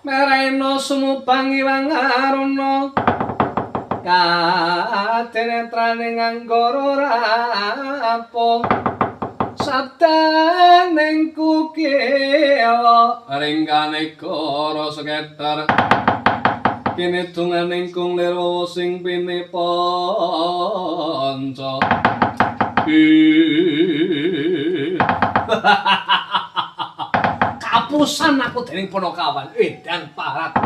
Mereno sumubang iwang aruna kadenetrane nganggara rapo sabdaning kukila ringkane goro seketer kene dunganing kung lir sing pine panca. Kapusan aku dening Ponokawan edan parat.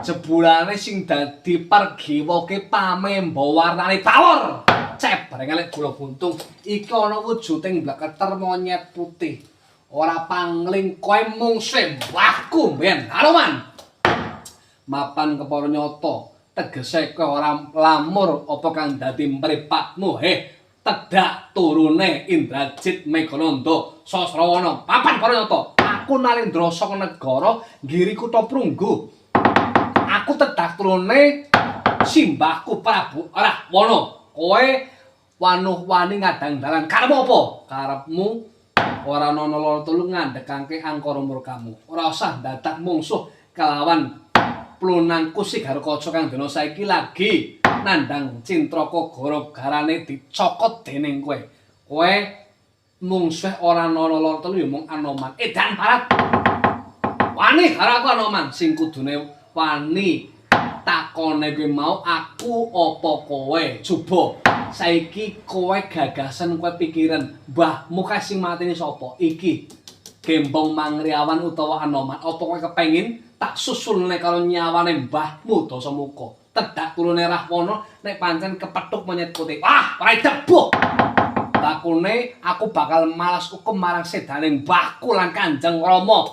Jebulane sing dadi pergiwa ki pamemba warnane tawur. Cebreng elek gula buntung iki ana wujuding bleketer monyet putih. Ora pangling kowe mungsuhe mbahku mbiyen Haruman. Mapan kepara nyata tegese kowe ora lamur apa kang dadi mripatmu he. Tedak turune Indrajit Megananda Sasrawana papan para nyata. Aku Nalendra saka negara Giri Kutha Prunggu. Aku tedak turune simbahku Prabu Rahwana. Kowe wanuh wani ngadang dalan karepmu apa? Karepmu ora ana loro telu ngandhekake angkara murkamu. Ora usah dadak mungsuh kelawan plunangku si Garukaca kang dina saiki lagi nandhang cintraka gara-garane dicokot dening kowe. Kowe mungsuh ora ana loro telu ya mung Anoman. Edan parat. Wani karo aku Anoman sing kudune wani takone kowe mau aku apa kowe? Coba saiki kowe gagasan kowe pikiran mbahmu kae sing mateni sapa? Iki Gembong Mangriawan utawa Anoman. Apa kowe kepengin tak susulne karo nyawane mbahmu Dasamuka? Tedak turune Rahwana nek pancen kepethuk monyet putih. Wah, ora debuh. Bakune aku bakal malas hukum marang sedane mbahku lan Kanjeng Rama.